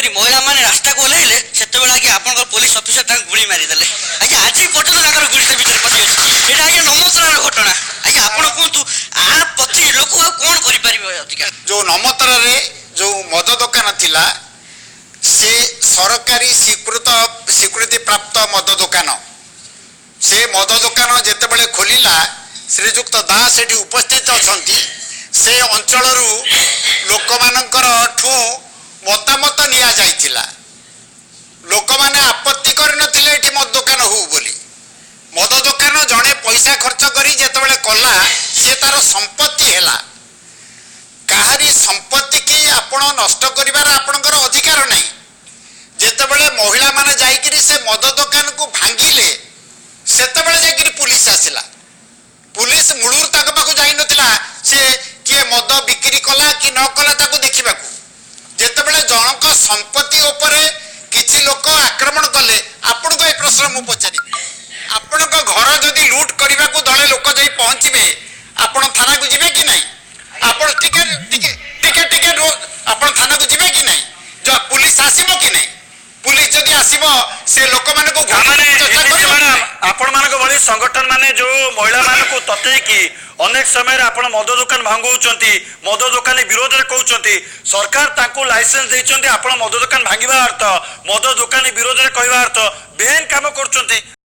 କରି ମହିଳାମାନେ ରାସ୍ତାକୁ ଓହ୍ଲାଇଲେ, ସେତେବେଳେ ଆଜ୍ଞା ଆପଣଙ୍କର ପୋଲିସ ଅଫିସର ତାଙ୍କୁ ଗୁଳି ମାରିଦେଲେ। ଆଜ୍ଞା, ଆଜି ପର୍ଯ୍ୟନ୍ତ ତାଙ୍କର ଗୁଳିଟା ଭିତରେ ପଶିଅଛି। ଏଇଟା ଆଜ୍ଞା ନମତରାର ଘଟଣା। ଆଜ୍ଞା, ଆପଣ କୁହନ୍ତୁ, ଆ ପ୍ରତି ଲୋକ ଆଉ କ'ଣ କରିପାରିବେ ଅଧିକା? ଯୋଉ ନମତରାରେ ଯୋଉ ମଦ ଦୋକାନ ଥିଲା, ସେ ସରକାରୀ ସ୍ୱୀକୃତି ପ୍ରାପ୍ତ ମଦ ଦୋକାନ। ସେ ମଦ ଦୋକାନ ଯେତେବେଳେ ଖୋଲିଲା, ଶ୍ରୀଯୁକ୍ତ ଦାସ ସେଠି ଉପସ୍ଥିତ ଅଛନ୍ତି, ସେ ଅଞ୍ଚଳରୁ ଲୋକମାନଙ୍କର ଠୁ ମତାମତ ନିଆଯାଇଥିଲା। ଲୋକମାନେ ଆପତ୍ତି କରିନଥିଲେ ଏଠି ମଦ ଦୋକାନ ହଉ ବୋଲି। ମଦ ଦୋକାନ ଜଣେ ପଇସା ଖର୍ଚ୍ଚ କରି ଯେତେବେଳେ କଲା, ସେ ତାର ସମ୍ପତ୍ତି ହେଲା। କାହାରି ସମ୍ପତ୍ତିକି ଆପଣ ନଷ୍ଟ କରିବାର ଆପଣଙ୍କର ଅଧିକାର ନାହିଁ। ଯେତେବେଳେ ମହିଳାମାନେ ଯାଇକିରି ସେ ମଦ ଦୋକାନକୁ ଭାଙ୍ଗିଲେ, ସେତେବେଳେ ଯାଇକିରି ପୁଲିସ ଆସିଲା। ପୁଲିସ ମୂଳରୁ ତାଙ୍କ ପାଖକୁ ଯାଇନଥିଲା, ସେ କିଏ ମଦ ବିକ୍ରି କଲା କି ନ କଲା ତାକୁ ଦେଖିବାକୁ। ଯେତେବେଳେ ଜଣଙ୍କ ସମ୍ପତ୍ତି ଉପରେ କିଛି ଲୋକ ଆକ୍ରମଣ କଲେ, ଆପଣଙ୍କୁ ଏ ପ୍ରଶ୍ନ ମୁଁ ପଚାରିବି, ଆପଣଙ୍କ ଘର ଯଦି ଲୁଟ୍ କରିବାକୁ ଦଳେ ଲୋକ ଯାଇ ପହଞ୍ଚିବେ, ଆପଣ ଥାନାକୁ ଯିବେ କି ନାହିଁ? ଆପଣ ଟିକେ ଟିକେ ଟିକେ ଟିକେ, ଆପଣ ଥାନାକୁ ଯିବେ କି ନାହିଁ? ପୁଲିସ ଆସିବ କି ନାହିଁ? ପୁଲିସ ଯଦି ଆସିବ, ସେ ଲୋକମାନଙ୍କୁ ତାମାନେ ଚର୍ଚ୍ଚା ଏମିତି କରିବ ମାନେ କି ନାହିଁ? ଆପଣମାନଙ୍କ ଭଳି ସଂଗଠନ ମାନେ ଯୋଉ ମହିଳାମାନଙ୍କୁ ତତେଇକି ଅନେକ ସମୟରେ ଆପଣ ମଦ ଦୋକାନ ଭାଙ୍ଗଉଛନ୍ତି, ମଦ ଦୋକାନୀ ବିରୋଧରେ କହୁଛନ୍ତି, ସରକାର ତାଙ୍କୁ ଲାଇସେନ୍ସ ଦେଇଛନ୍ତି। ଆପଣ ମଦ ଦୋକାନ ଭାଙ୍ଗିବା ଅର୍ଥ ମଦ ଦୋକାନୀ ବିରୋଧରେ କହିବା ଅର୍ଥ ବେଆଇନ କାମ କରୁଛନ୍ତି।